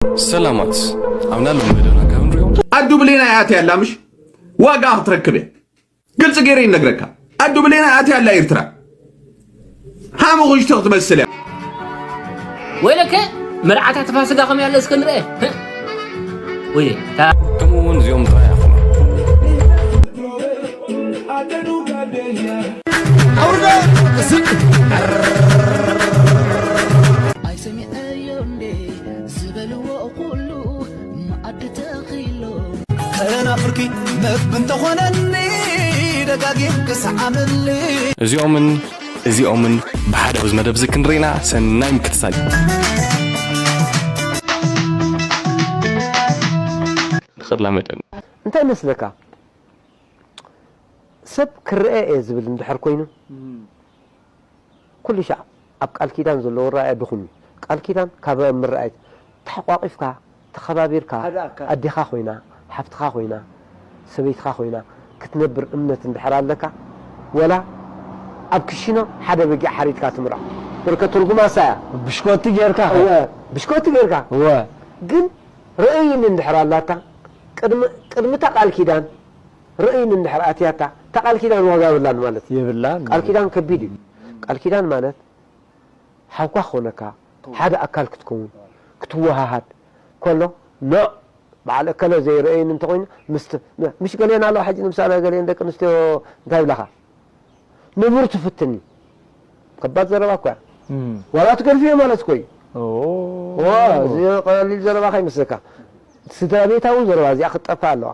ሰላማት ኣብና ሎም መደና ካብ ንሪኦ ኣዱ ብሌና እያ ኣትያ ኣላ ምሽ ዋጋ ክትረክብ እያ። ግልፂ ገይረ ይነግረካ። ኣዱ ብሌና እያ ኣትያ ኣላ ኤርትራ። ሃሙ ኽሽቶ ክትመስል እያ። ወይለከ መርዓታ ተፋስጋ ከመይ ኣለ እስከ ንርአ። ወይ ከምኡ እውን እዚኦም ጥራይ ኣኹም ኣውርዶ ዝቅ ኣይሰሚዐዮ እንዴ ዝበልዎ ኩሉ መኣዲ ተኺሎ ከናፍርኪ መግቢ እንተኾነኒ ደጋጊም ክሰዓመኒ እዚኦምን እዚኦምን ብሓደ ኣብዚ መደብ እዚ ክንርኢና ሰናይ ምክትታል እዩ። ክላመደኒ እንታይ መስለካ ሰብ ክረአ እየ ዝብል እንድሕር ኮይኑ ኩሉ ሻዕ ኣብ ቃል ኪዳን ዘለዎ ራእያ ድኹም እዩ። ቃል ኪዳን ካብ ምርኣይ ተሓቋቒፍካ ተኸባቢርካ ኣዲኻ ኮይና ሓፍትኻ ኮይና ሰበይትኻ ኮይና ክትነብር እምነት እንድሕር ኣለካ ወላ ኣብ ክሽኖ ሓደ በጊዕ ሓሪድካ ትምርዖ ብርከ ትርጉማ እሳ እያ። ብሽኮቲ ጌርካ እወ ብሽኮቲ ጌርካ እወ ግን ርእይኒ እንድሕር ኣላታ ቅድሚ እታ ቃል ኪዳን ርእይኒ እንድሕር ኣትያታ እታ ቃል ኪዳን ዋጋ የብላን ማለት እዩ። የብላን ቃል ኪዳን ከቢድ እዩ። ቃል ኪዳን ማለት ሓውካ ክኾነካ ሓደ ኣካል ክትከውን ክትወሃሃድ ከሎ ኖዕ በዓል እከለ ዘይረእይኒ እንተኮይኑ ምስቲ ምሽ ገሌና ኣለዋ ሕጂ ንምሳሌ ገሌን ደቂ ኣንስትዮ እንታይ ይብላኻ ንቡር ትፍትኒ ከባድ ዘረባ እኮ እያ ዋላ ትገድፍዮ ማለት እኮ እዩ ዋ እዚ ቀሊል ዘረባ ከይመስለካ ስድራ ቤታዊ ዘረባ እዚኣ ክትጠፍእ ኣለዋ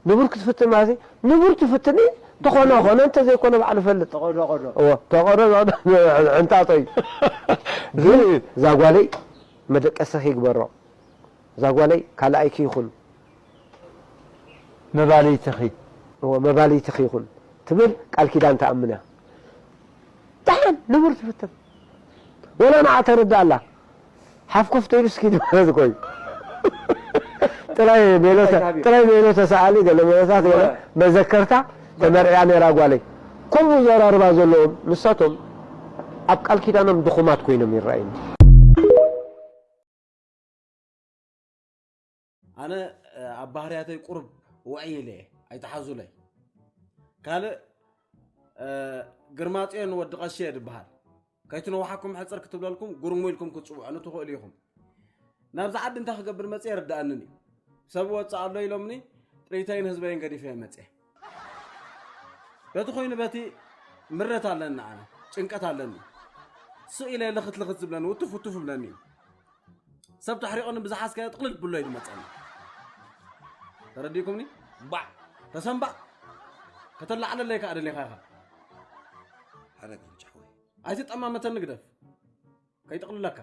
ንቡር ክትፍትን ማለት ንቡር ትፍትኒ ተኾነ ኾነ እንተዘይኮነ ባዕሉ ፈልጥ ተቐዶ ተቐዶ ተቐዶ ዕንጣጦ እዩ ግን እዛ ጓለይ መደቀሰኺ ይግበሮ እዛ ጓለይ ካልኣይኪ ይኹን መባልይትኺ እወ መባልይትኺ ይኹን ትብል ቃል ኪዳን ትኣምን እያ ደሓን ንቡር ትፍትን ወላ ንዓ ተረድእ ኣላ ሓፍ ኮፍ ተይሉ እስኪ ማለት እኮ እዩ ጥራይ ሜሎ ተ- ጥራይ ሜሎ ተሰኣሊ ገለ ሜሎታት ገለ መዘከርታ ተመርዕያ ነይራ ጓለይ ከምኡ ዘራርባ ዘለዎም ንሳቶም ኣብ ቃል ኪዳኖም ድኹማት ኮይኖም ይረኣዩኒ ኣነ ኣብ ባህርያተይ ቁሩብ ውዕይ ኢለ እየ ኣይትሓዙለይ ካልእ ግርማፅዮን ወዲ ቀሺ እየ ድበሃል ከይትነውሓኩም ሕፅር ክትብለልኩም ጉርሙ ኢልኩም ክትፅውዑኒ ትኽእሉ ኢኹም ናብዚ ዓዲ እንታይ ክገብር መፅየ ርድኣንን እዩ ሰብ ወፅእ ኣሎ ኢሎምኒ ጥሪተይን ህዝበይን ገዲፈ እየ መፅየ በቲ ኮይኑ በቲ ምረት ኣለኒ ኣነ ጭንቀት ኣለኒ ስቕ ኢለ ልኽት ልኽት ዝብለኒ ውትፍ ውትፍ ዝብለኒ እዩ ሰብ ተሕሪቑኒ ብዝሓዝካዮ ጥቕልል ብሎ እዩ ዝመፀኒ ተረዲእኩምኒ ባዕ ተሰንባእ ከተላዕለለይ ከዓ ደሊኻ ኢኻ ሓረግ ምጫሕወይ ኣይትጠማመተኒ ግደፍ ከይጥቕልለካ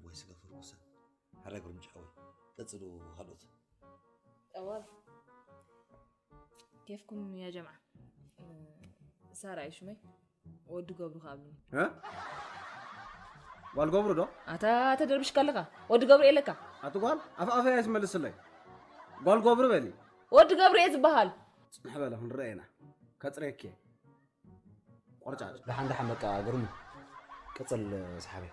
ወይ ስገፍርኩሰ ሓረግ ምጫሕወይ ቀፅሉ ካልኦት ጠዋል ኬፍኩም ያ ጀምዓ ሳራ እዩ ሽመይ ወዲ ገብሩ ከኣብሉኒ እ? ጓል ገብሩ ዶ ኣታ ተደርብሽካ ኣለካ ወዲ ገብሩ የለካ ኣቲ ጓል ኣፍ ኣፈይ ኣይትመልስለይ ጓል ገብሩ በሊ ወዲ ገብሩ እየ ዝበሃል ፅንሕ በለ ክንረአ ኢና ከፅሬኪ ቆርጫጭ ደሓን ደሓን በቃ ግርሙ ቅፅል ሰሓበይ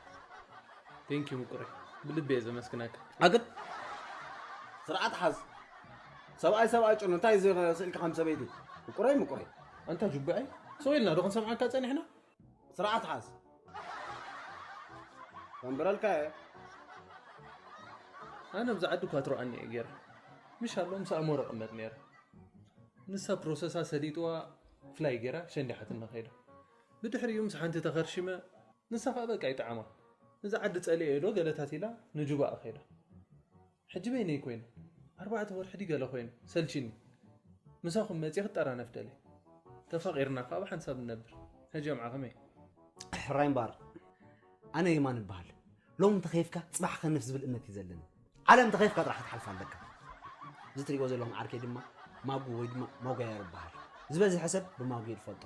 ቴንኪ ምቁረይ ብልቢ እየ ዘመስግነካ ኣግድ ስርዓት ሓዝ ሰብኣይ ሰብኣይ ጭኑ እንታይ ስእልካ ከም ሰበይቲ ምቁረይ ምቁረይ ኣንታ ጁባዐይ ሰው ኢልና ዶ ክንሰምዓካ ፀኒሕና ስርዓት ሓዝ ከምበረልካ እየ ኣነ ብዛ ዓዲ እኳ ትረኣኒ እየ ገይረ ምሽ ኣሎ ምስ ኣእሞሮ ቅመጥ ነይረ ንሳ ፕሮሰሳ ሰሊጥዋ ፍላይ ገይራ ሸንዲሓትና ከይዳ ብድሕሪኡ ምስ ሓንቲ ተኸርሺመ ንሳ ከዓ በቃ ይጠዓማ እዛ ዓዲ ፀሊኤ ዶ ገለታት ኢላ ንጁባኣ ከይዳ ሕጂ በይነይ ኮይነ ኣርባዕተ ወርሒ ድገለ ኮይነ ሰልቺኒ ምሳኹም መፂ ክጠራነፍ ደልየ ተፋቂርና ከዓ ብሓንሳብ ንነብር ሕጂ ኣምዓ ከመይ ሕራይ እምበኣር ኣነ የማን እበሃል ሎም እንተኸይፍካ ፅባሕ ከንፍ ዝብል እምነት እዩ ዘለኒ ዓለም እንተኸይፍካ ጥራሕ ክትሓልፍ ኣለካ እዚ ትሪእዎ ዘለኹም ዓርከይ ድማ ማጉ ወይ ድማ ማጉያየር ይበሃል ዝበዝሐ ሰብ ብማጉ እዩ ዝፈልጦ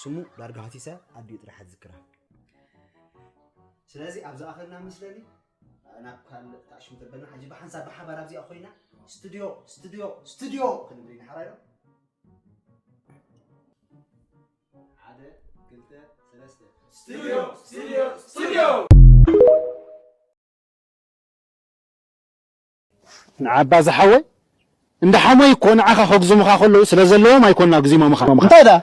ስሙ ዳርጋ ሃሲሰ ኣዲኡ ጥራሕ ዝክራ ስለዚ ኣብ ዝኣኸልና መስለኒ ናብ ካልእ ተኣሽሙ ተበልና ሕጂ ብሓንሳብ ብሓባር ኣብዚኣ ኮይና ስቱድዮ ስቱድዮ ስቱድዮ ክንብል ኢና ሓራይ ዶ ሓደ ክልተ ሰለስተ ስቱድዮ ስቱድዮ ስቱድዮ ንዓባ ዝሓወይ፣ እንዳ ሓሞይ እኮ ንዓኻ ከግዝሙኻ ከለዉ ስለ ዘለዎም ኣይኮኑን ኣግዚሞምኻ። እንታይ ደኣ?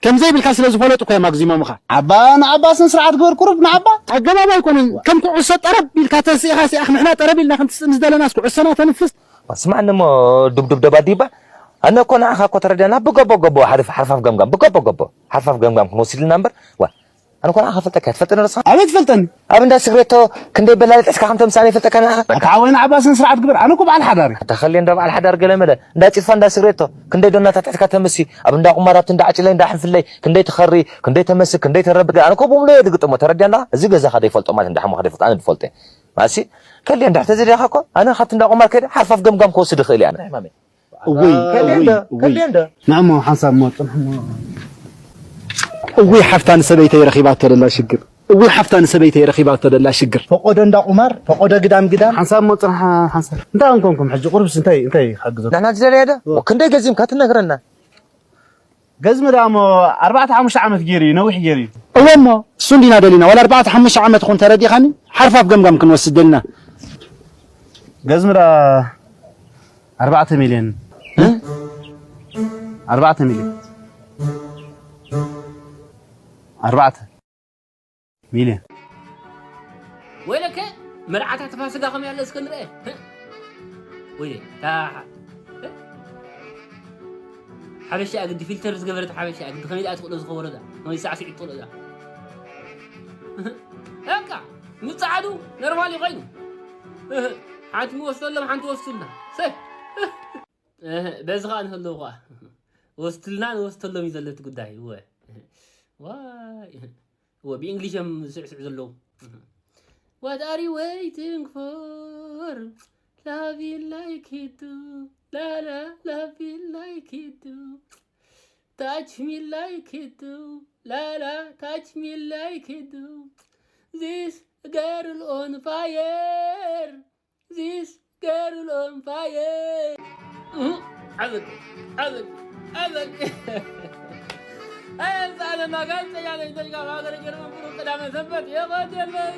ከም ዘይብልካ ስለ ዝፈለጡ እኮ እዮም ኣግዚሞምኻ። ዓባ፣ ንዓባ ስነ ስርዓት ግበር ቁሩብ ንዓባ። ኣገባብ ኣይኮነን። ከም ኩዕሶ ጠረብ ኢልካ ተስኢኻ ሲኣኽ ንሕና ጠረብ ኢልና ክንትስእ ምስ ደለናስ ኩዕሶና ተንፍስ። ስማዕኒ እሞ ዱብዱብ ደባዲባ። ኣነ እኮ ንዓኻ እኮ ተረዲኣና ብገቦ ገቦ ሓደ ሓርፋፍ ገምጋም ብገቦ ገቦ ሓርፋፍ ገምጋም ክንወስድ ኢልና እምበር። ዋ ኣነ እኮ ንዓኻ ፈልጠካ ትፈልጠኒ ረስኻ? ኣበይ ትፈልጠኒ? ኣብ እንዳ ስግሬቶ ክንደይ በላሊ ጥሕስካ ከም ተምሳኒ ይፈልጠካ ንዓኻ። ኣታ ሓወይ ንዓባ ስነ ስርዓት ግበር። ኣነ እኮ በዓል ሓዳር እየ። ኣታ ኸልየ እንዳ በዓል ሓዳር ገለ መለ እንዳ ፂድፋ እንዳ ስግሬቶ ክንደይ ዶናታት ጥሕስካ ተምሲ ኣብ እንዳ ቁማር ኣብቲ እንዳ ዓጭለይ እንዳ ሕንፍለይ ክንደይ ትኸሪ ክንደይ ተመስክ ክንደይ ተረብግ ኣነ እኮ ብምሉእ እየ ድግጥሞ ተረዲኣና እዚ ገዛኻ ደይፈልጦ ማለት እንዳ ሓሞኻ ደይፈልጦ ኣነ ድፈልጦ እየ። ማሲ ከልየ እንዳ ሕተዚ ዲኻ እኮ ኣነ ካብቲ እንዳ ቁማር ከይደ ሓርፋፍ ገምጋም ክወስድ ይኽእል እየ ኣነ። እውይ፣ ከልየ እውይ፣ እንዶ፣ እውይ። ከልየ እንዶ። ንዕሞ ሓንሳብ እሞ ጽንሕ እሞ። እውይ ሓፍታ ንሰበይተይ ረኺባቶ ደላ ሽግር። እውይ ሓፍታ ንሰበይተይ ረኺባቶ ደላ ሽግር። ፈቆዶ እንዳ ቁማር፣ ፈቆዶ ግዳም ግዳም። ሓንሳብ እሞ ጽንሕ ሓንሳብ። እንታይ እንኮንኩም ሕጂ ቁርብስ እንታይ፣ እንታይ ይሓግዘኩም? ንሕና ዝደለየ ዶ? እዎ። ክንደይ ገዚምካ ትነግረና? ገዝሚ ደኣ እሞ ኣርባዕተ ሓሙሽተ ዓመት ገይሩ እዩ፣ ነዊሕ ገይሩ እዩ። እወ እሞ እሱ እንዲና ደሊና፣ ዋላ ኣርባዕተ ሓሙሽተ ዓመት ይኹን ተረዲኻኒ፣ ሓርፋፍ ገምጋም ክንወስድ ደሊና። ገዝሚ ደኣ ኣርባዕተ ሚልዮን። እ? ኣርባዕተ ሚልዮን። ኣርባዕተ ሚልዮን። ወይለከ መርዓታት ፋሲካ ከመይ ኣሎ እስከ ንርአ። ወይለ፣ ታ-፣ ሓበሻ ግዲ ፊልተር ዝገበረት ሓበሻ ግዲ ከመይ ደኣ ትኽእሎ ዝኸበሮ እዛ? ከመይ ሳዕስዒት ትኽእሎ እዛ? በቃ፣ ምስ ጸዓዱ ኖርማል እዩ ኮይኑ። ሓንቲ ንወስደሎም፣ ሓንቲ ወስዱልና። ሰይ። እህ፣ በዚ ኸኣ ንህልው ኸኣ። ወስዱልና ንወስደሎም እዩ ዘሎ እቲ ጉዳይ። እወ። ዋይ። እወ፣ ብእንግሊሽ እዮም ዝስዕስዑ ዘለዉ። What are you waiting for? Love you like it do. La la, love you like it do. Touch me like it do. La la, touch me like it do. This girl on fire. This girl on fire. እህ፣ ዓበድ፣ ዓበድ፣ ዓበድ። ኣየንሳእለና ጋዜጠኛ ነኝ ተሽካ በሀገረ ጀርመን ብሩክ ቅዳመ ሰንበት የቐደመይ።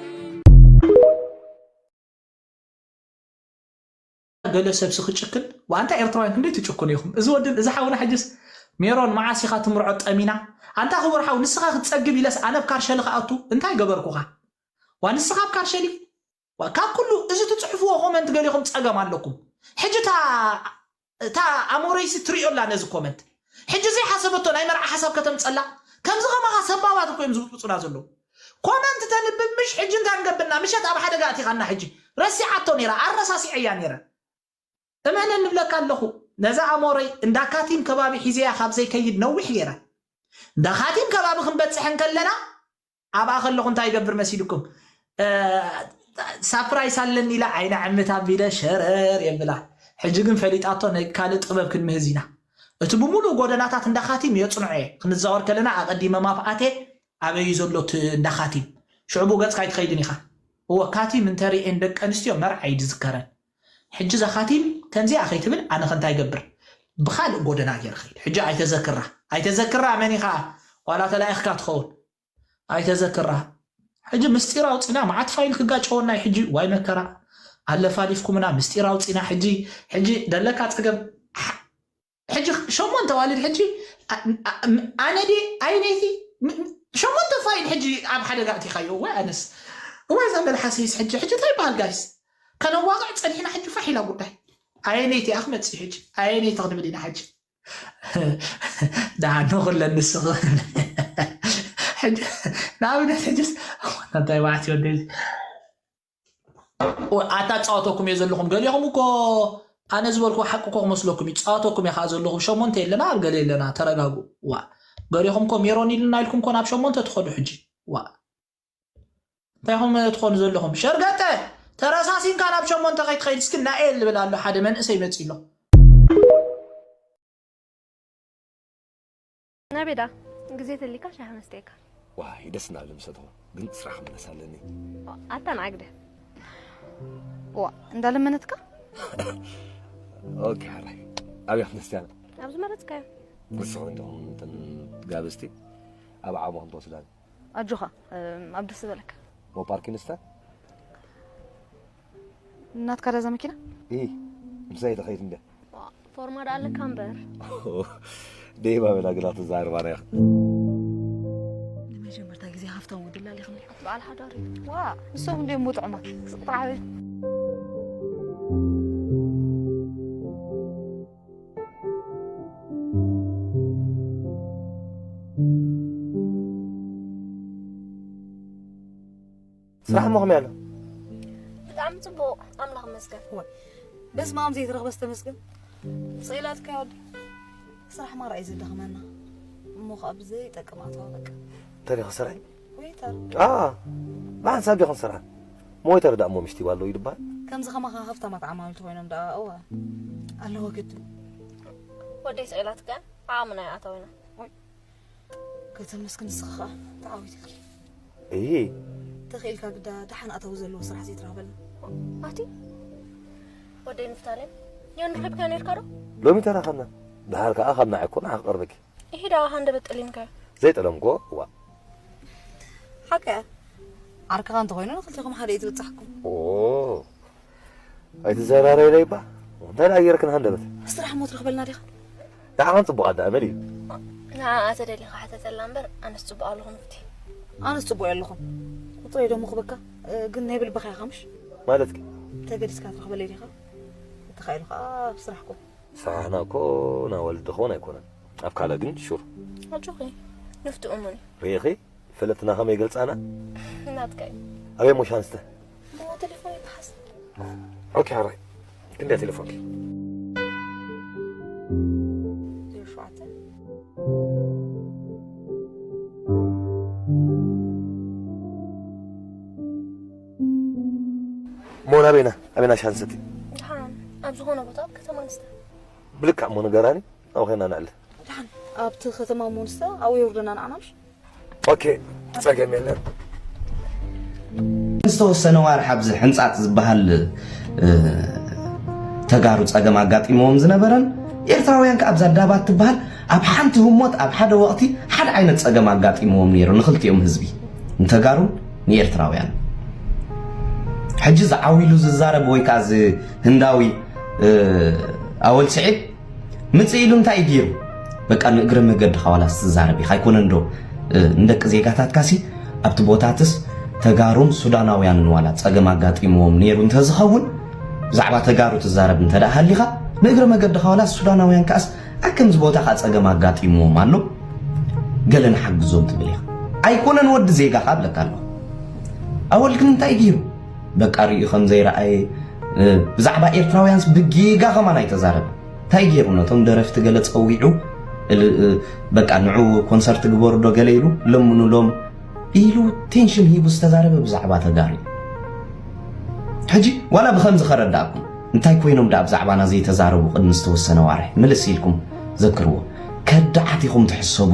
ገለ ሰብሲ ክጭክን፣ ዋንታ ኤርትራውያን ክንደይ ትጭክኑ ኢኹም? እዚ ወድን፣ እዚ ሓውና ሕጅስ፣ ሜሮን መዓስ ኢኻ ትምርዖ ጠሚና? ኣንታ ክቡር ሓው፣ ንስኻ ክትጸግብ ኢለስ ኣነ ኣብ ካርሸሊ ክኣቱ እንታይ ገበርኩኻ? ዋ ንስኻ ኣብ ካርሸሊ? ዋ፣ ካብ ኩሉ እዚ ትጽሕፍዎ ኮመንት ገሊኹም ጸገም ኣለኩም። ሕጂ እታ፣ እታ ኣሞረይሲ ትሪኦ ኣላ ነዚ ኮመንት። ሕጂ ዘይሓሰበቶ ናይ መርዓ ሓሳብ ከተምጸላ? ከምዚ ከማኻ ሰባባት እኮ እዮም ዝብጥጹና ዘለዉ። ኮመንት ተንብብ ምሽ ሕጂ እንታይ ንገብርና? ምሸት ኣብ ሓደጋ ኣቲኻና ሕጂ። ረሲዓቶ ነይራ፣ ኣረሳሲዐያ ነይረ። እመነ ንብለካ ኣለኹ። ነዛ ኣሞረይ እንዳ ካቲም ከባቢ ሒዘያ ካብ ዘይከይድ ነዊሕ ገይረ። እንዳ ካቲም ከባቢ ክንበጽሕ እንከለና ኣብኣ ከለኹ እንታይ ይገብር መሲልኩም? እ፣ ሳፕራይስ ኣለኒ ኢለ ዓይነ ዕምት ኣቢለ ሸረር የብላ። ሕጂ ግን ፈሊጣቶ ናይ ካልእ ጥበብ ክንምህዝ ኢና። እቲ ብምሉእ ጎደናታት እንዳ ካቲም የጽንዖ እየ። ክንዛወር ከለና ኣቐዲመ ማፕ ኣትየ ኣበይ እዩ ዘሎ እቲ እንዳ ካቲም? ሽዑ ብኡ ገጽካ ኣይትኸይድን ኢኻ። እወ፣ ካቲም እንተርእየን ደቂ ኣንስትዮ መርዓ እዩ ዝዝከረን። ሕጂ እዛ ካቲም ከምዚኣ ከይትብል ኣነ ከ እንታይ ይገብር? ብኻልእ ጎደና ገይረ ኸይድ። ሕጂ ኣይተዘክራ። ኣይተዘክራ መን ኢኻ? ዋላ ተላኢኽካ ትኸውን። ኣይተዘክራ። ሕጂ ምስጢር ኣውጺና መዓት ፋይል ክጋጨወና እዩ ሕጂ። ዋይ መከራ። ኣለፋሊፍኩምና ምስጢር ኣውጺና ሕጂ። ሕጂ ደለካ ጸገም። ሕ-፣ ሕጂ ሸሞንተ ኣዋልድ ሕጂ ኣ-፣ ኣ-፣ ኣነ ድየ ኣየነይቲ ም-፣ ም-፣ ሸሞንተ ፋይል ሕጂ ኣብ ሓደጋ ኣእቲኻዮ። ወይ ኣነስ። ወይ እዛ መልሓሰይስ ሕጂ፣ ሕጂ እንታይ ይበሃል ጋይስ? ከነዋቕዕ ጸኒሕና ሕጂ ፋሕ ኢላ ጉዳይ። ኣየነይቲ እያ ክመጽእ ሕጂ? ኣየነይቲ ክንብል ኢና ሕጂ? ደሓን ንኹለን ንስኺ። ሕጂ ንኣብነት ሕጅስ እንታይ ባሕቲ ወደይ? ኣታ ጻወተኩም እየ ዘለኹም። ገሊኹም እኮ ኣነ ዝበልኩ ሓቂ እኮ ክመስለኩም እዩ። ጻወተኩም እየ ከዓ ዘለኹም። ሸሞንተ የለና፣ ኣብ ገለ የለና። ተረጋጉ። ዋ። ገሊኹም እኮ ሜሮን ኢልና ኢልኩም እኮ ናብ ሸሞንተ ትኸዱ ሕጂ። ዋ። እንታይ ኢኹም ትኾኑ ዘለኹም? ሸርገጠ፣ ተረሳሲንካ ናብ ሸሞንተ ከይትኸይድ እስኪ ናኤል ዝብል ኣሎ። ሓደ መንእሰይ መጺኡ ኣሎ። ናበይ ደኣ? ግዜ ተሊካ ሻሂ መስተየካ። ዋይ፣ ደስ እናበለ ምሰትኹ፣ ግን ስራሕ ክምለስ ኣለኒ። ኣታ ንዓግደ። ዋ፣ እንዳለመነትካ? ኦኬ፣ ሓራይ። ኣብያ ክንስትያና? ኣብ ዝመረጽካዮ። ንስኹም እንዲኹም እተን ጋብዝቲ ኣብ ዓቕምኹም ትወስዳኒ። ኣጆኻ፣ እም፣ ኣብ ደስ ዝበለካ። ሞ ፓርኪንስታ? ናትካ ዳዛ መኪና? ኢ፣ ምሳይ ተኸይድ እንደ ፎርማ ዳ ኣለካ እምበር። ደይባ በላ ግና ትዛረባና ኢኻ። ንመጀመርታ ግዜ ሃፍታም ወዲ ላሊኽኒ። በዓል ሓዳር እዩ። ዋ ንሶም እንደ ሞ ጥዑማት ስጥራዓበ ስራሕ እሞ ከመይ ኣሎ? ብጣዕሚ ፅቡቕ ኣምላኽ መስገን። በስመ ኣብ ዘይትረኽበስ ተመስገን። ስኢላትካ ወዲ ስራሕ ማራ እዩ ዘዳኽመና። እሞ ከዓ ብዘይጠቅም ኣተዋ በቃ። ተሪኸ ስራሕ ወይተር ኣ ብሓንሳብ ዲኹም ስራሕ ሞይተር ዳእሞ ምሽቲ ባለው ይድባል። ከምዚ ከማኻ ሃፍታማት ዓማልቲ ኮይኖም ደኣ እዋ ኣለዎ ግድን። ወደይ ስኢላትካ ዓቕምና ይኣተወና። ከተመስግን ንስኻ ከዓ ተዓዊትልኪ። እሂ ተኽኢልካ ግዳ ደሓን ኣታዊ ዘለዎ ስራሕ ዘይትረኽበልና። ኣቲ ወደይ ንፍታሌም ዮን ረኺብካ ነርካ ዶ? ሎሚ ተራኸብና። ድሓር ከዓ ካብ ንዓይ እኮ ንዓ ክቐርበኪ ይሄዳ ሃንደ በጠሊምካ ዘይጠለምኮ ዋ ሓቂ እያ። ዓርክኻ እንተኾይኑ ንክልቲኹም ሓደ እዩ ዝብጻሕኩም። ኦ ኣይትዘራረይ ለይባ እንታይ ደኣ ጌርክን ሃንደበት ስራሕ ሞ ትረኽበልና ዲኻ? ደሓን ጽቡቕ ኣዳ ኣመል እዩ ንዓኣ ተደሊኻ ሕተተላ እምበር ኣነስ ጽቡቕ ኣለኹ ንፍቲ ኣነስ ጽቡቕ ኣለኹ። ቁፅረይ ደሞ ክበካ ግን ናይ ብልብኻ ኢኻ ምሽ ማለትኪ ተገዲስካ ትረኽበለይ ዲኻ? ተኻኢሉ ከዓ ኣብ ስራሕኩም ስራሕና እኮ ናወልድ ክኾን ኣይኮነን ኣብ ካልእ ግን ሹር ኣጆኺ ንፍቲ እሙን እዩ ርኢኺ ፈለጥትና ከመይ ገልጻና ናትካ እዩ ኣበይ ሞሻንስተ እሞ ቴሌፎን ይበሓስ ኦኬ ሓራይ ክንደይ ቴሌፎንኪ ዜሮ ሸውዓተ እሞ ናበይና ኣበይና ሻንሰቲ ደሓን ኣብ ዝኾነ ቦታ ኣብ ከተማ ንስተ ብልካ እሞ ንገራኒ ኣብ ኸና ንዕለ ደሓን ኣብቲ ከተማ ሞንስተ ኣብኡ የውርደና ንዓናምሽ ኦኬ ጸገም የለን ዝተወሰነ ዋርሕ ኣብዚ ሕንጻጽ ዝበሃል ተጋሩ ጸገም ኣጋጢሞዎም ዝነበረን ኤርትራውያን ከ ኣብዛ ዳባት ትበሃል ኣብ ሓንቲ ህሞት ኣብ ሓደ ወቕቲ ሓደ ዓይነት ጸገም ኣጋጢሞዎም ነይሩ ንክልቲኦም ህዝቢ ንተጋሩን ንኤርትራውያን ሕጂ ዝዓዊሉ ዝዛረብ ወይ ከዓ እዚ ህንዳዊ ኣወል ስዒድ ምጽእ ኢሉ እንታይ እዩ ገይሩ? በቃ ንእግረ መገድኻ ዋላ ዝትዛረብ ኢኻ ኣይኮነን ዶ ንደቂ ዜጋታትካሲ ኣብቲ ቦታትስ ተጋሩን ሱዳናውያንን ዋላ ጸገም ኣጋጢምዎም ነይሩ እንተዝኸውን ብዛዕባ ተጋሩ ትዛረብ እንተ ደኣ ሃሊኻ ንእግረ መገድኻ ዋላ ሱዳናውያን ከኣስ ኣብ ከምዚ ቦታ ከኣ ጸገም ኣጋጢምዎም ኣሎ ገለ ንሓግዞም ትብል ኢኻ ኣይኮነን ወዲ ዜጋኻ እብለካ ኣለኹ ኣወል ግን እንታይ ገይሩ በቃ ርእዩ ከም ዘይረኣየ ብዛዕባ ኤርትራውያንስ ብጌጋ ከማን ኣይተዛረበ እንታይ ገይሩ ነቶም ደረፍቲ ገለ ጸዊዑ በቃ ንዑ ኮንሰርት ግበሩ ዶ ገለ ኢሉ ለምኑሎም ኢሉ ቴንሽን ሂቡ ዝተዛረበ ብዛዕባ ተጋሩ ሕጂ ዋላ ብኸምዚ ከረዳእኩም እንታይ ኮይኖም ደኣ ብዛዕባና ዘይተዛረቡ ቅድሚ ዝተወሰነ ዋርሒ ምልስ ኢልኩም ዘክርዎ ከዳዓት ኢኹም ትሕሰቡ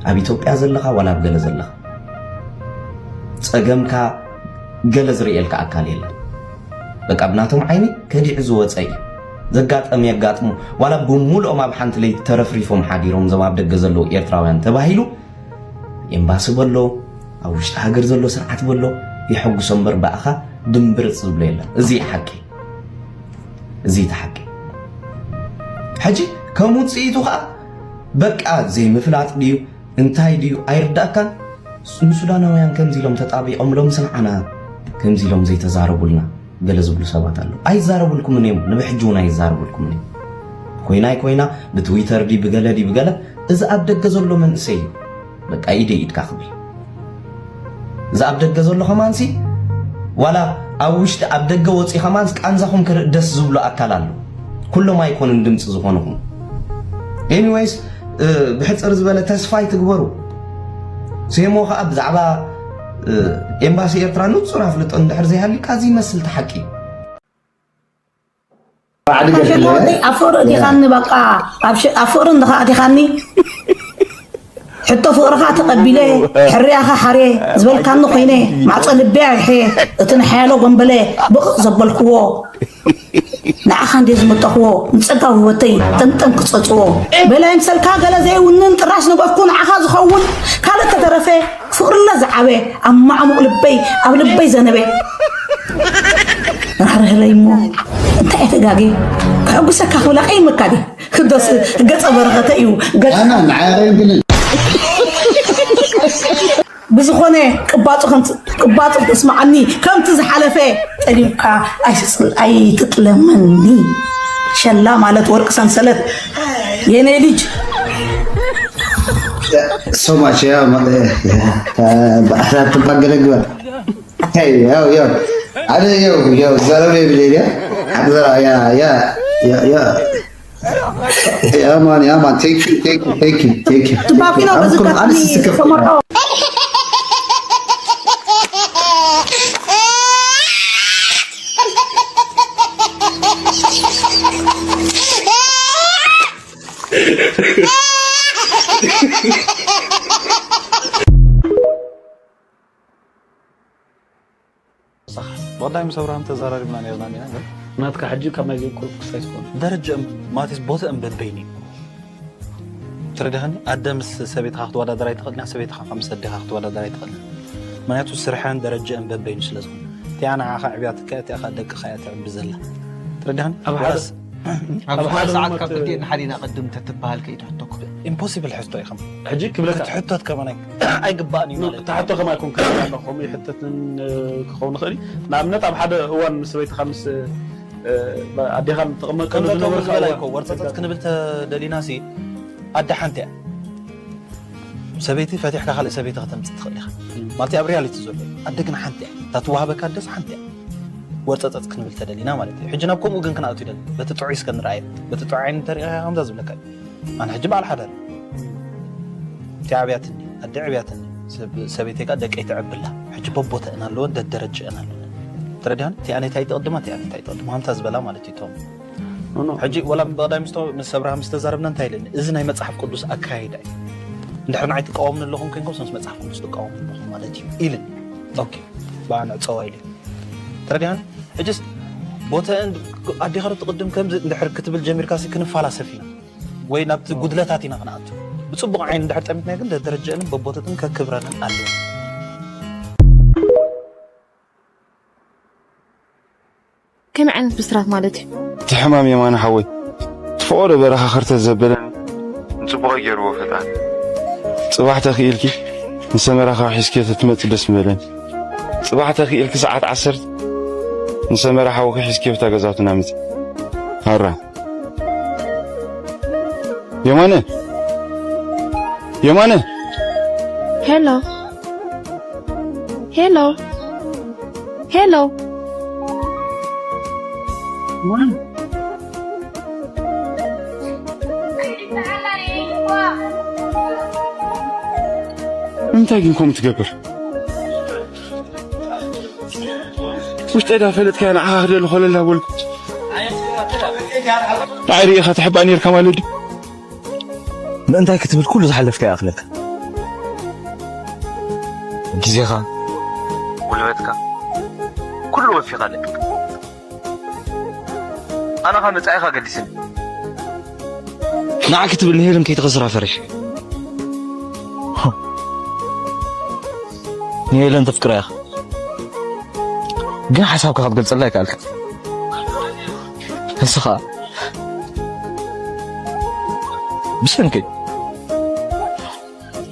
ኣብ ኢትዮጵያ ዘለኻ ዋላ ኣብ ገለ ዘለኻ ጸገምካ ገለ ዝርእየልካ ኣካል የለን በቃ ብናቶም ዓይኒ ከዲዑ ዝወፀ እዩ ዘጋጠም የጋጥሙ ዋላ ብሙሉኦም ኣብ ሓንቲ ለይቲ ተረፍሪፎም ሓዲሮም እዞም ኣብ ደገ ዘለዉ ኤርትራውያን ተባሂሉ ኤምባሲ በሎ ኣብ ውሽጢ ሃገር ዘሎ ስርዓት በሎ የሐጉሶ እምበር ብኣኻ ድምብርፅ ዝብሎ የለን እዚ ሓቂ እዚ ተሓቂ ሕጂ ከም ውፅኢቱ ከዓ በቃ ዘይምፍላጥ ድዩ እንታይ ድዩ ኣይርዳእካን ንሱዳናውያን ከምዚ ኢሎም ተጣቢቖም ሎም ስንዓና ከምዚ ኢሎም ዘይተዛረቡልና ገለ ዝብሉ ሰባት ኣለዉ ኣይዛረቡልኩምን እዮም ንብሕጂ እውን ኣይዛረቡልኩምን እዮም ኮይና ኣይኮይና ብትዊተር ዲ ብገለ ዲ ብገለ እዚ ኣብ ደገ ዘሎ መንእሰይ እዩ በቃ ኢደ ኢድካ ክብል እዚ ኣብ ደገ ዘሎ ከማንሲ ዋላ ኣብ ውሽጢ ኣብ ደገ ወፂ ከማንስ ቃንዛኹም ክርኢ ደስ ዝብሎ ኣካል ኣሎ ኩሎም ኣይኮኑን ድምፂ ዝኾንኹም ኤኒወይስ ብሕፅር ዝበለ ተስፋ ይትግበሩ ሴሞ ከዓ ብዛዕባ ኤምባሲ ኤርትራ ንፁር ኣፍልጦ እንድሕር ዘይሃልዩካ እዚ ይመስል ተሓቂ ኣሸንዳ ወደይ ኣብ ፍቕሪ እቲኻኒ በቃ ኣብ ፍቕሪ እንድኻ ኣቲኻኒ ሕቶ ፍቕርኻ ተቐቢለ ሕርያኻ ሓርየ ዝበልካኒ ኮይነ ማዕጾ ልበይ ኣይሐ እቲ ንሓያሎ ጎንበለ ብቕቕ ዘበልክዎ ንዓኻ እንዴ ዝመጠኽዎ ንጸጋዊ ህይወተይ ጠምጠም ክጸጽዎ በላይ ምሰልካ ገለ ዘይውንን ጥራሽ ንገፍኩ ንዓኻ ዝኸውን ካልእ ተተረፈ ፍቕርለ ዝዓበ ኣብ ማዕሙቕ ልበይ ኣብ ልበይ ዘነበ ራህርህለይ እሞ እንታይ ተጋጊ? ክሕጉሰካ ክብላ ቀይምካ ዲ? ክደስ ገጸ በረኸተ እዩ። ገጸ ኣና ንዓረን ግን ብዝኾነ ቅባጹ ከምቲ ቅባጹ ተስማዓኒ ከምቲ ዝሓለፈ ጠሊምካ ኣይትጥለመኒ። ሸላ ማለት ወርቂ ሰንሰለት የኔ ልጅ so much yeah. Ba'ata tubagalaguan. Hey, yo, yo. Ada yo, yo. Zara bebele ya. Ada ya, ya, ya, ya. Yeah, man, yeah, man. Thank you, thank you, thank you, thank you. Thank you. Tobacco, you know, I'm because cool. I'm sick of it. ብቐዳይ ምስ ኣብርሃም ተዘራሪብና ነርና ዲና ግን ናትካ ሕጂ ካብ ናይ ቁሩብ ክሳይ ዝኾነ ደረጃ ማለትስ ቦታኦም በበይኑ እዩ። ተረዲኻኒ? ኣደ ምስ ሰበይትኻ ክትወዳደር ኣይትኽእልን እያ፣ ሰበይትኻ ምስ ኣዴኻ ክትወዳደር ኣይትኽእልን። ምኽንያቱ ስርሐን ደረጃን በበይኑ ስለ ዝኾነ። እቲኣ ንዓኻ ኣዕብያትካ እያ፣ እቲኣ ኸኣ ደቅኻ እያ ተዕቢ ዘላ። ተረዲኻኒ? ኣብ ሓደ ዋላስ ኣብ ኣብ ሓደ ሓደ ሰዓት ሞመንት ካብ ክልቲኤን ሓደ ኢና ቅድም ተትበሃል ከይትሕቶ እኮ። ኢምፖሲብል ሕቶ ኢኹም። ሕጂ ክብለካ ክትሕቶት ከማን ኣይ- ኣይግባእን እዩ ማለት እዩ። ክትሕቶ ከማይ ኮን ከማን ከምኡ ይሕተትን ክኸውን ይኽእል እዩ። ንኣብነት ኣብ ሓደ እዋን ምስ ሰበይትኻ ምስ ኣዴኻን ትቕመጠሉ ከምዛ ዝነበርካ ክብል እዋን ኣይኮ ወርፀፀት ክንብል ተደሊና ሲ ኣደ ሓንቲ እያ። ሰበይቲ ፈቲሕካ ካልእ ሰበይቲ ከተምፅእ ትኽእል ኢኻ። ማለት ኣብ ሪያሊቲ ዘሎ እዩ። ኣደ ግን ሓንቲ እያ። እታ ትወሃበካ ኣደስ ሓንቲ እያ። ወርፀፀት ክንብል ተደሊና ማለት እዩ። ሕጂ ናብ ከምኡ ግን ክንኣቱ ይደሊ። በቲ ጥዑይ እስከ ንርኣዮ። በቲ ጥዑይ ዓይኒ እንተሪእኻ ከምዛ ዝብለካ እዩ። ኣነ ሕጂ በዓል ሓዳር እየ። እቲ ኣብያትኒ ኣደ ዕብያትኒ ሰብ- ሰበይተይ ከዓ ደቀይ ትዕብላ። ሕጂ በቦተአን ኣለወን ደደረጀአን ኣለወን። ተረዲኻኒ? እቲ ኣነታይ ትቕድማ እቲ ኣነታይ ትቕድማ ሃምታ ዝበላ ማለት እዩ። እቶም ሕጂ ወላ ብቐዳይ ምስ ምስ ኣብርሃም ዝተዛረብና እንታይ ኢለኒ? እዚ ናይ መጽሓፍ ቅዱስ ኣካይዳ እዩ። እንድሕር ንዓይ ትቃወምኒ ኣለኹም ኮይንኩም ምስ መጽሓፍ ቅዱስ ትቃወሙ ኣለኹም ማለት እዩ ኢልን። ኦኬ ብኣ ንዕፀዋ ኢለ። ተረዲኻኒ? ሕጅስ ቦተአን ኣዴኻ ዶ ትቕድም ከምዚ እንድሕር ክትብል ጀሚርካ ሲ ክንፋላሰፍ ኢና ወይ ናብቲ ጉድለታት ኢና ክንኣቱ። ብፅቡቕ ዓይኒ እንድሕር ጠሚትናዮ ግን ደደረጀአንን በቦተትን ከክብረንን ኣለዎ። ከመይ ዓይነት ብስራት ማለት እዩ? እቲ ሕማም የማነ ሓወይ እቲ ፈቖዶ በረኻ ኸርተት ዘበለኒ ንጽቡቐይ ገይርዎ ፈጣሪ። ጽባሕ ተኽኢልኪ ንሰመራ ካብ ሒዝክዮ ተትመጺ ደስ ምበለኒ። ጽባሕ ተኽኢልኪ ሰዓት ዓሰርተ ንሰመራ ሓውኺ ሒዝክዮ ብታ ገዛውትና ምጺ። ሃራ የማነ የማነ ሄሎ ሄሎ ሄሎ እንታይ ግን ከምኡ ትገብር? ውሽጠይ ዳ ፈለጥካያ ንዓኻ ክደሊ ኮለላ በልኩ። ንዓይ ርኢኻ ትሕባእ ነይርካ ማለት ድዩ? ምእንታይ ክትብል ኩሉ ዝሓለፍካዮ ይኣኽለካ። ግዜኻ፣ ጉልበትካ፣ ኩሉ ወፊኻ ኣለካ። ኣነ ኸኣ መጻኢኻ ገዲስኒ። ንዓ ክትብል ንሄለን ከይትኸስራ ፈሪሐ። ንሄለን ተፍቅራ ኢኻ። ግን ሓሳብካ ክትገልጸላ ኣይከኣልካ። ንስኻ ብሰንከይ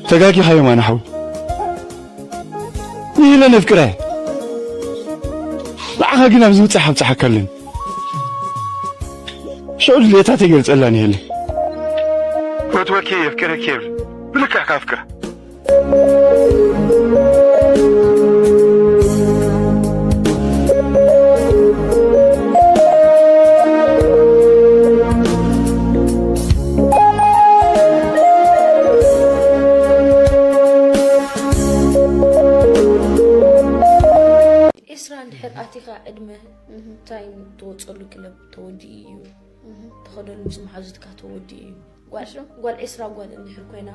ተጋጊኻ የማነ ሓወይ። ንሄለን የፍቅራ እየ። ንዓኻ ግን ኣብዚ ምብጻሕ ኣብጽሓካ ኣለኒ። ሽዑ ድሌታተይ ገልጸላ ንሄለን። እፈትወኪ እየ የፍቅረኪ እየ ብልክዕ ከፍቅራ። ኤስራ እንድሕር ኣቲኻ ዕድመ እንታይ ትወፀሉ ክለብ ተወዲኡ እዩ። ተኸደሉ ምስ መሓዙትካ ተወዲኡ እዩ። ጓል ጓል ዒስራ ጓል እንድሕር ኮይና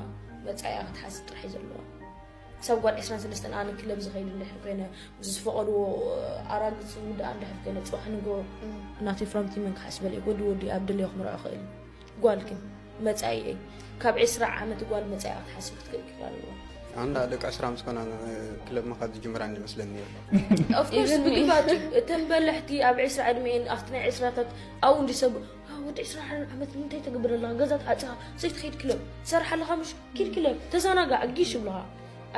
መጻኢኣ ክትሓስብ ጥራሕ እዩ ዘለዋ። ክሳብ ጓል ዒስራን ሰለስተን ኣነ ክለብ ዝኸይድ እንድሕር ኮይነ ዝፈቐድዎ ኣራግፅ ውድኣ እንድሕር ኮይነ ፅባሕ ንጎ ናተይ ፍራምቲ መን ክሓስበለይ ወዲ ወዲ ኣብ ደለዮ ክምርዖ ክእል እዩ። ጓል ግን መጻኢኤይ ካብ ዒስራ ዓመት ጓል መጻኢኣ ክትሓስብ ክትክእል ክእል ኣለዋ። ኣንዳ ደቂ ዕስራ ምስ ኮና ክለብ ምኻድ ዝጅምራ እንዲ መስለኒ ነይሩ። Of course ብግባጭ እተን በለሕቲ ኣብ ዕስራ ዕድሜን ኣብቲ ናይ ዕስራታት ኣብኡ እንዲ ሰብ "ዋ፣ ወዲ ዕስራ ዓመት ንምንታይ ተገብር ኣለኻ ገዛ ተሓፅኻ ዘይትኸይድ ክለብ ትሰርሕ ኣለኻ ምሽ ኪድ ክለብ ተዘናጋዕ ጊሽ ይብልኻ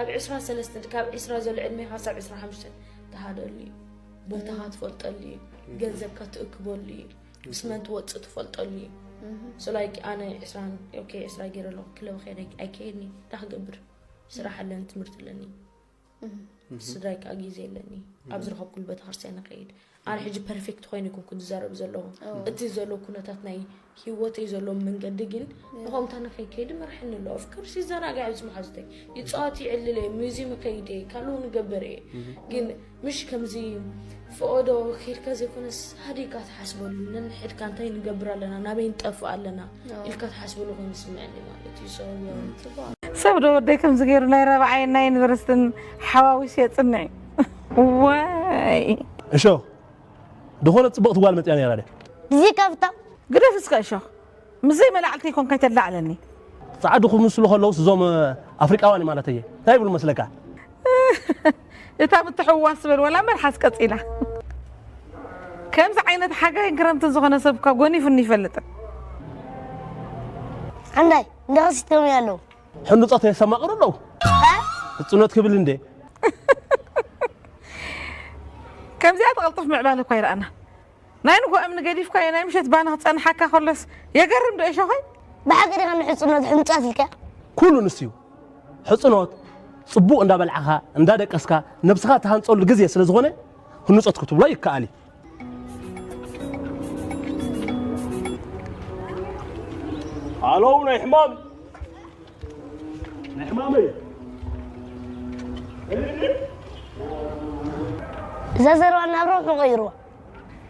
ኣብ ዕስራ ሰለስተ ካብ ዕስራ ዘሎ ዕድሜ ሃሳብ ዕስራ ሓሙሽተ ተሃደሉ እዩ ቦታኻ ትፈልጠሉ እዩ ገንዘብካ ትእክበሉ እዩ ምስ መን ትወፅእ ትፈልጠሉ እዩ so like ኣነ ዕስራ okay ዕስራ ገይረ ኣለኹ ክለብ ከይደ ኣይከየድኒ እንታይ ክገብር ስራሕ ኣለኒ ትምህርቲ ኣለኒ ስድራይ ከዓ ግዜ የለኒ ኣብ ዝረኸብኩሉ ቤተክርስትያን ንኸይድ ኣነ ሕጂ perfect ኮይኑ ይኩን ክዝዛረብ ዘለኹ እቲ ዘሎ ኩነታት ናይ ህይወተይ ዘሎ መንገዲ ግን ንኸምታ ንኸይከይድ መርሐኒ ኣሎ of course ይዘናጋዕ ምስ መሓዙተይ ይፃወት ይዕልል እየ museum ይኸይድ እየ ካልኡ ንገበር እየ ግን ምሽ ከምዚ ፈኦዶ ከይድካ ዘይኮነስ ሃዲካ ትሓስበሉ ነንሕድካ እንታይ ንገብር ኣለና ናበይ ንጠፍእ ኣለና ኢልካ ትሓስበሉ ኮይኑ ዝስምዐኒ ማለት እዩ so ሰብ ዶ ወደይ ከምዚ ገይሩ ናይ ረብዓይን ናይ ዩኒቨርሲቲን ሓዋዊሱ የፅንዕ እዩ። ዋይ እሾ ዝኾነ ፅብቕቲ ጓል መፅያ ነይራ ድያ እዚ ካብታ ግደፍ እስከ እሾ ምስዘይ መላዕልቲ ይኮንካ ይተላዕለኒ ፃዕዱ ክምስሉ ከለውስ እዞም ኣፍሪቃውያን ማለት እየ እንታይ ይብሉ መስለካ እታ ምትሕውዋስ ስበል ወላ መልሓስ ቀፂላ ከምዚ ዓይነት ሓጋይን ክረምትን ዝኾነ ሰብ እኳ ጎኒፉኒ ይፈልጥን ሓንዳይ እንደኸሲቶም ኣለዉ ሕንዱፃት የሰማቕሩ ኣለዉ ሕፁነት ክብል እንዴ ከምዚኣ ትቐልጥፍ ምዕባለ እኳ ይረኣና ናይ ንጎ እምኒ ገዲፍካዮ ናይ ምሸት ባና ክፀንሓካ ከሎስ የገርም ዶ እሾኸይ ብሓቂ ዲኻ ንሕፁነት ሕንፃት ኢልካ ኩሉ ንስዩ ሕፅኖት ፅቡቕ እንዳበልዓኻ እንዳደቀስካ ነብስኻ ትሃንፀሉ ግዜ ስለ ዝኾነ ህኑፀት ክትብሎ ይከኣል እዩ ኣለው ናይ ሕማም ናይ ሕማመይ እዛ ዘረባ ናብራ ክቐይርዋ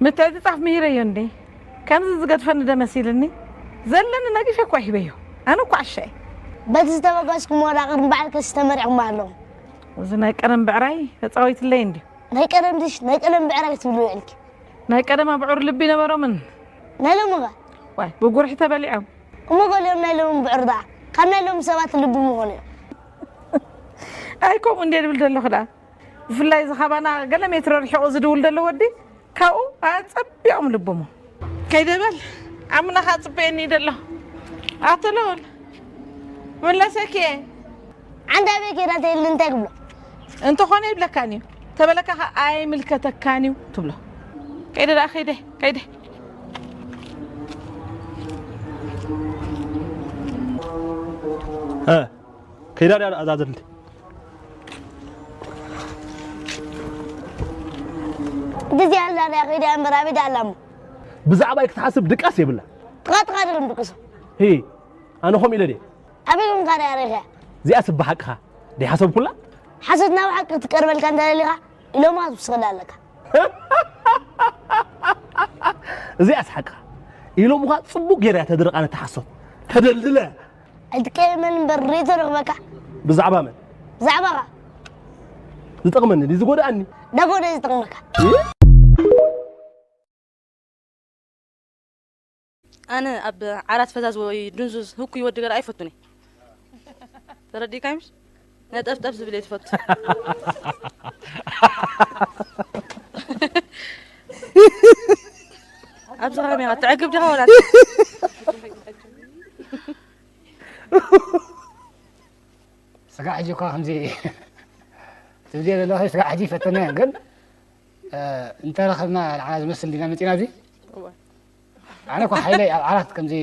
ምትዕፅፃፍ ምሂረዮ እንዴ ከምዚ ዝገድፈኒ ዶ መሲልኒ ዘለኒ ነጊፈ እኳ ሂበዮ ኣነ እኳ ዓሻ እየ በቲ ዝተበገስኩም ወላ ቅድሚ በዓል ከሲ ተመሪዕኩም ኣለኹም እዚ ናይ ቀደም ብዕራይ ተፃዊትለይ እንድዩ ናይ ቀደም ድሽ ናይ ቀደም ብዕራይ ክትብሉ ውዕልኪ ናይ ቀደም ኣብዑር ልቢ ነበሮምን ናይ ሎሚ ኸ ዋይ ብጉርሒ ተበሊዖም እሞ ገሊኦም ናይ ሎሚ ብዕር ደኣ ካብ ናይ ሎሚ ሰባት ልቢ ምኾኑ እዮም ኣይ ከምኡ እንደ ድብል ዘለኹ ደኣ ብፍላይ እዚ ካባና ገለ ሜትሮ ርሒቑ ዝድውል ዘሎ ወዲ ካብኡ ኣጸቢቖም ልቦሞ ከይደ በል ኣምናኻ ጽበየኒ ደሎ ኣቶ ልኡል ምለሰኪ ዓንዳ ቤት ሄዳ ተይል እንታይ ክብሎ እንተኾነ ይብለካን እዩ ተበለካ ኸ ኣይምልከተካን እዩ ትብሎ ከይደ ደኣ ከይደ ከይደ ከይዳ ድያ ኣዛዘልቲ ግዜ ኣላ ድያ ከይዳ እምበር ኣበይ ድኣ ኣላ እሞ ብዛዕባይ ክትሓስብ ድቃስ የብላ ጥቓ ጥቓ ድርም ድቅሶ ሂ ኣነ ከምኡ ኢለ ድየ ኣበይ ኮንካ ድያ ሪኸያ እዚኣ ስብ ሓቅኻ ደይሓሰብኩላ ሓሶት ናብ ሓቂ ክትቀርበልካ እንተደሊኻ ኢሎማ ትውስኸላ ኣለካ እዚኣስ ሓቅኻ ኢሎምኻ ፅቡቅ ገይራ እያ ተድርቃ ነቲ ሓሶት ተደልድለ ኣይትቀየመን እምበር ሬቶ ረኽበካ ብዛዕባ መን ብዛዕባኻ ዝጠቕመኒ ድዩ ዝጎድኣኒ ደጎደ ዝጠቕመካ ኣነ ኣብ ዓራት ፈዛዝ ወይ ድንዙዝ ህኩይ ወዲ ገለ ኣይፈቱን እየ ተረዲእካይ ምሽ ነጠፍጠፍ ዝብል እየ ዝፈቱ ኣብዚ ከመይ ኢኻ ትዕግብ ዲኻ ወላ ስጋ ሕጂ እኳ ከምዚ ትብልዮ ዘለኺ ስጋ ሕጂ ይፈተና እየን ግን እንተረኸብና ንዓና ዝመስል ዲና መፂና እዚ ኣነ እኳ ሓይለይ ኣብ ዓራት ከምዚ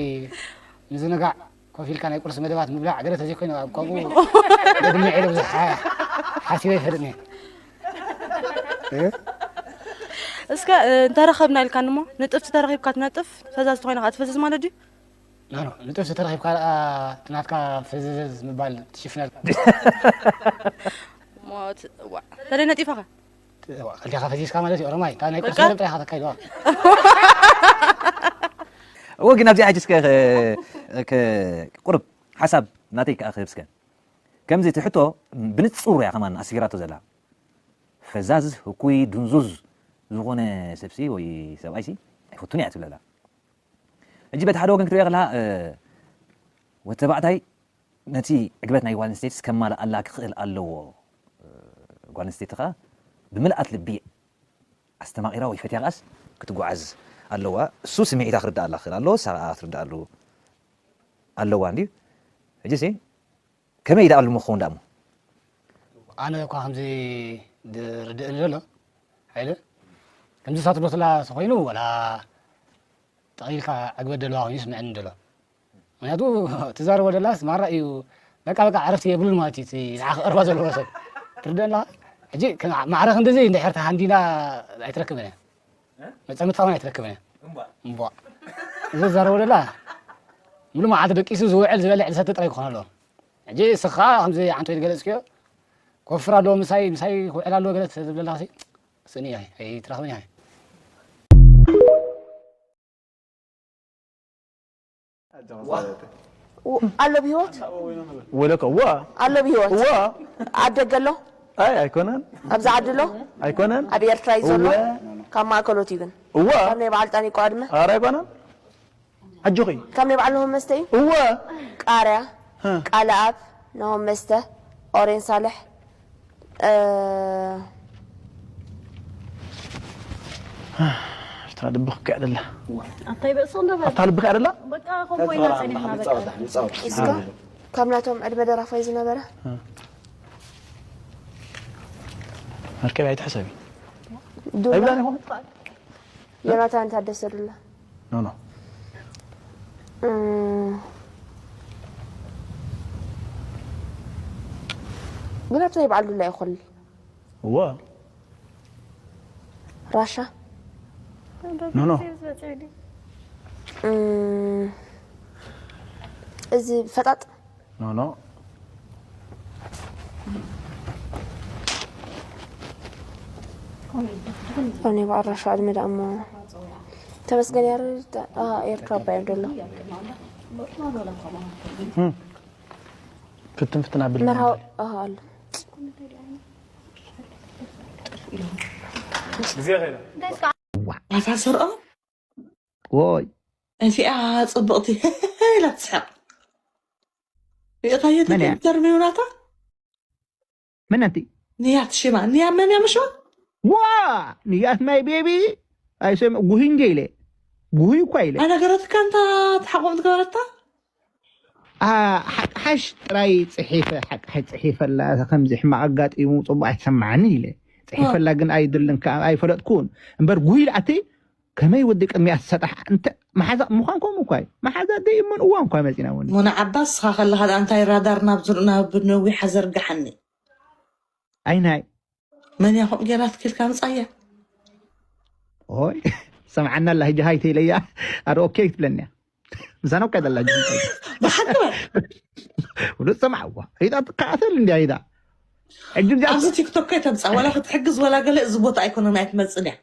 ምዝንጋዕ ኮፍ ኢልካ ናይ ቁርሲ መደባት ምብላዕ ገለ ተዘይኮይኑ ኣብ ከምኡ ደግመ ኢለ ብዙሕ ሓሲበ ይፈልጥኒ እስከ እንተረኸብና ኢልካኒ እሞ ንጥፍቲ ተረኺብካ ትነጥፍ ፈዛዝ ተኾይንካ ትፈዝዝ ማለት ድዩ ኖ ንጥብሲ ተረኺብካ ደኣ እቲ ናትካ ፍዝዝ ምባል ትሽፍነልካ ሞት ዋ ተለይ ነጢፋኻ ከልቲኻ ፈዚዝካ ማለት እዩ ኦሮማይ እታ ናይ ቁርሲ ጥራይካ ተካይድዋ እወ ግን ኣብዚኣ ሕጂ እስከ ቁርብ ሓሳብ ናተይ ከዓ ክህብ እስከ ከምዚ እቲ ሕቶ ብንፁር እያ ከማን ኣስፊራቶ ዘላ ፈዛዝ ህኩይ ድንዙዝ ዝኾነ ሰብሲ ወይ ሰብኣይሲ ኣይፈቱን እያ ትብለላ ሕጂ በቲ ሓደ ወገን ክትሪኦ ከለካ ወተባዕታይ ነቲ ዕግበት ናይ ጓል ኣንስተይትስ ከማልኣላ ክኽእል ኣለዎ። ጓል ኣንስተይቲ ኸኣ ብምልኣት ልቢ ኣስተማቒራ ወይ ፈትያ ኸኣስ ክትጓዓዝ ኣለዋ። እሱ ስምዒታ ክርዳኣላ ክኽእል ኣለዎ፣ ንሳ ኸኣ ክትርዳኣሉ ኣለዋ እንድዩ። ሕጂሲ ከመይ ደኣ ኣሎ ክኸውን ደኣ እሞ? ኣነ እኳ ከምዚ ዝርድእኒ ዘሎ፣ ሓይለ፣ ከምዚ እሳ ትብሎ ዘላ ተኾይኑ፣ ዋላ ጠቕሊልካ ዕግበት ደለዋ ኮይኑ ይስምዐኒ ደሎ። ምኽንያቱ ትዛረቦ ደላስ ማራ እዩ። በቃ፣ በቃ፣ ዕረፍቲ የብሉን ማለት እዩ። እቲ ንዓ ክቐርባ ዘለዎ ሰብ ትርድእ ኣለኻ? ሕጂ ከም ማዕረ ክንድዚ እንድሕር ተሃንዲና ኣይትረክብን እያ። መጻምድታ እውን ኣይትረክብን እያ። እምቧ። እዚ ዝዛረቦ ደላ ሙሉ መዓልቲ ደቂሱ ዝውዕል ዝበልዕ ዝሰቲ ጥራይ ክኾን ኣለዎ። ሕጂ እስኻ ከምዚ ዓንቶይ ዝገለጽክዮ ክወፍር ኣለዎ፣ ምሳይ፣ ምሳይ ክውዕል ኣለዎ ገለ ትብለላ ሲ፣ ስእኒ እያ፣ ኣይትረኽብን እያ። ው-፣ ኣሎ ብህይወት? ወለከ እዋ። ኣሎ ብህይወት? እዋ። ኣብ ደገ ኣሎ? ኣይ ኣይኮነን። ኣብዚ ዓዲ ኣሎ? ኣይኮነን። ኣብ ኤርትራ እዩ ዘሎ? እወ። ካብ ማእከሎት እዩ ግን? እዋ። ካብ ናይ በዓል ጣኒቆ ኣድመ? ኣረ ኣይኮነን። ኣጆኺ። ካብ ናይ በዓል ናሆም መስተ እዩ? እወ። ቃርያ፣ ሀ። ቃለ ኣብ፣ ናሆም መስተ፣ ኦሬን ሳልሕ፣ እ፣ ኤርትራ ልቢ ክክዕ ደላ። ኣታይ በእሱ እንደበል። ኣታ ልቢ ክዕ ደላ? በቃ ከምኡ ኢና ጸኒሕና በቃ። እስከ ካብ ናቶም ዕድመ ደራፋይ ዝነበረ? መርከብ ኣይትሕሰቢ። ዱላ። ኣይብላን ኢኹም? ዮናታን ታደሰ ዱላ። ኖ፣ ኖ። እም፣ ግን ኣብቲ ናይ በዓል ዱላ ይኾል። እወ። ራሻ? ኖ፣ ኖ። እም፣ እዚ ፈጣጥ? ኖ፣ ኖ። ሮኒ በዓል ራሻ ዕድመ ደኣ እሞ ተመስገን ያረድ፣ አ፣ ኤርትራ ኣባይ ደሎ። እም። ፍትን ፍትን ኣብል መርሃው፣ ኣሃ፣ ኣሎ። ኣታ ሰርኦ? ወይ። እዚኣ ጽብቕቲ ኢላ ትስሕቕ። ሪእኻዮ መን እያ? ተርሚው ናታ? መን ኣንቲ? ንያት ሽማ፣ ንያ መን እያ ምሽ? ዋ! ንያት ማይ ቤቢ። ኣይሰም-፣ ጉሂ እንደ ኢለ። ጉሂ እኳ ኢለ። ኣይነገረትካ እንታ ተሓቆም ትገበረታ? ኣ፣ ሓቂ ሓሽ ጥራይ ጽሒፈ፣ ሓቂ ሓሽ ጽሒፈላ፣ ከምዚ ሕማቕ ኣጋጢሙ ጽቡቕ ኣይተሰማዓንን ኢለ። ጽሒፈላ ግን ኣይድልን ከኣ ኣይፈለጥኩን። እምበር ጉሂ ኢለ ኣቲ ከመይ ወዲ ቅድሚኣ ትሰጣሕ? እንተ መሓዛ ምዃን ከምኡ እኳ እዩ። መሓዛ ደይእመን እዋን እኳ መጺና እውን። ሙና ዓባስ፣ ንስኻ ከለኻ ደኣ እንታይ ራዳር ናብ ዙር-፣ ናብ ነዊሓ ዘርግሓኒ? ኣይናይ። መን እያ ከምኡ ጌራ ትኪልካ ምጻያ? ኦይ፣ ሰምዓና ኣላ፣ ሕጂ ሃይ ተይለያ፣ ኣረ ኦኬ ትብለኒ እያ። ምሳና እኳ ዘላ፣ ሕጂ እንታይ? ብሓቂ በል። ወደ ሰምዓዋ፣ ሪጣ ትከታተል እንዲያ፣ ሪጣ። ሕጂ እዚኣ ኣብዚ ቲክቶክ ከይተምጻእ፣ ዋላ ክትሕግዝ ዋላ ገለ፣ እዚ ቦታ ኣይኮነን፣ ኣይትመጽን እያ።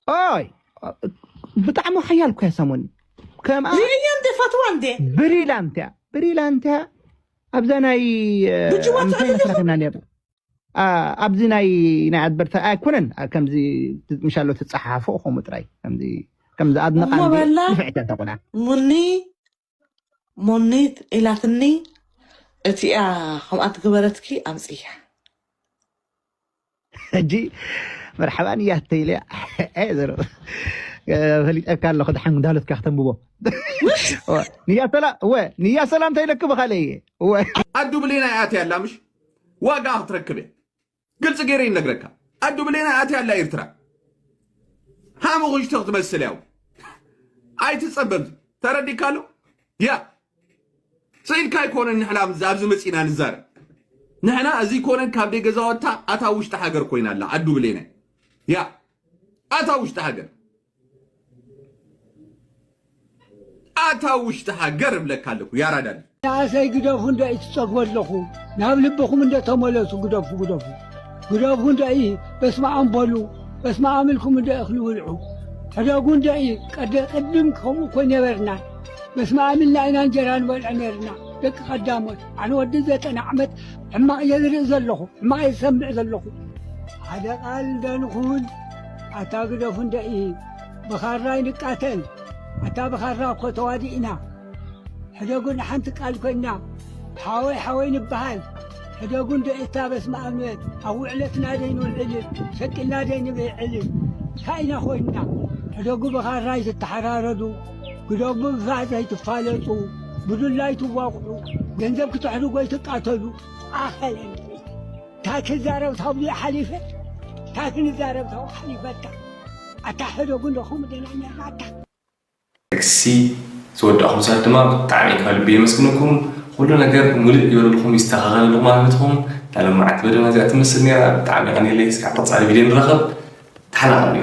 ኦይ፣ ብጣዕሚ ሓያል እኮ እያ ሳሞኒ። ከምኣ ሪእያ እንዴ፣ ፋትዋ እንዴ? ብሪላንት እያ፣ ብሪላንት እያ። ኣብዛ ናይ፣ እ፣ ብጅዋ እንታይ ትዕልል ኢኹም? መስራትና ነይርና? ኣ፣ ኣብዚ ናይ፣ ናይ ኣድበርታ-፣ ኣይኮነን፣ ኣ፣ ከምዚ ምሻሎ ትጸሓሓፎ ከምኡ ጥራይ። ከምዚ፣ ከምዚ ኣድንቓ እሞ እንዲ በላ፣ ንፍዕቲ እያ እታ ቆልዓ። ሙኒ፣ ሙኒት ኢላትኒ፣ እቲኣ ከምኣ ትግበረትኪ ኣምጽያ። ሕጂ መርሓባ ንያ ተይለ፣ እ፣ ዘረባ። እ፣ ፈሊጠካ ኣለኹ፣ ደሓን እንዳለትካ ከተንብቦ። ንያ ሰላ-፣ ወ፣ ንያ ሰላም ተይለክ ብኻለየ። ወ። ኣዱ ብሌን ኣይኣትያ ኣላ፣ ምሽ? ዋጋ ክትረክብ እያ። ግልጺ ገይረ ይነግረካ። ኣዱ ብሌን ኣይኣትያ ኣላ ኤርትራ። ሃሙኽሽቲ ክትመስል ያው። ኣይትጸበብ። ተረዲካ ኣሎ? ያ። ስኢልካ ኣይኮነን ንሕና ኣብዚ መጺና ንዛረብ። ንሕና እዚ ኣይኮነን ካብ ደይ ገዛወታ ኣታ ውሽጢ ሃገር ኮይና ኣላ። ኣዱ ብሌን። ያ። ኣታ ውሽጢ ሃገር። ኣታ ውሽጢ ሃገር እብለካ ኣለኩ፣ ያራዳ ልጅ። ንኣሰይ ግደፉ እንዶ ኢትጸግቡ ኣለኹ፣ ናብ ልብኹም እንዶ ተመለሱ፣ ግደፉ፣ ግደፉ። ግደፉ እንዶ ኢ፣ በስመ ኣም በሉ፣ በስመ ኣም ኢልኩም እንዶ እኽሊ ብልዑ። ሕደጉ እንዶ ኢ፣ ቀደ-፣ ቅድም ከምኡ እኮ ነበርና። በስመ ኣም ኢልና ኢና እንጀራ ንበልዕ ነርና፣ ደቂ ቀዳሞት። ኣነ ወዲ ዘጠና ዓመት ሕማቕ እየ ዝርኢ ዘለኹ፣ ሕማቕ እየ ዝሰምዕ ዘለኹ። ሓደ ቃል እንዶ ንኹን፣ ኣታ ግደፉ እንዶ ኢ፣ ብኻራ ይንቃተል። ኣታ ብኻራ እኮ ተዋዲእና። ሕደጉ ንሓንቲ ቃል ኮይና፣ ሓወይ ሓወይ ንበሃል። ሕደጉ እንዶ ኤታ በስመ ኣብ ንበል። ኣብ ውዕለትና ደይ ንውዕልን፣ ሸቂልና ደይ ንብዕልን። እንታይ ኢና ኮይንና? ሕደጉ ብኻራ ኣይትተሓራረዱ፣ ግደጉ ብፋስ ኣይትፋለጡ፣ ብዱላ ኣይትዋቕዑ፣ ገንዘብ ክትሕድጉ ኣይትቃተሉ። ኣኸለን እንታይ ክዛረብ ታብሉ ሓሊፈ? እንታይ ክንዛረብ ታብኡ ሓሊፈካ? ኣታ ሕደጉ እንዶ ከምኡ ደና ነርና ኣታ። ጥቅሲ ዝወዳእኹም ሰባት ድማ ብጣዕሚ ካብ ልቢ የመስግነኩም። ኩሉ ነገር ሙሉእ ይበለልኩም፣ ይስተኻኸለልኩም ማለት ነትኹም። እታ ሎማዓንቲ መደብና እዚኣ ትመስል ነይራ። ብጣዕሚ የቐንየለይ። እስካብ ቀጻሊ ቪድዮ ንራኸብ። ተሓናቐሉ።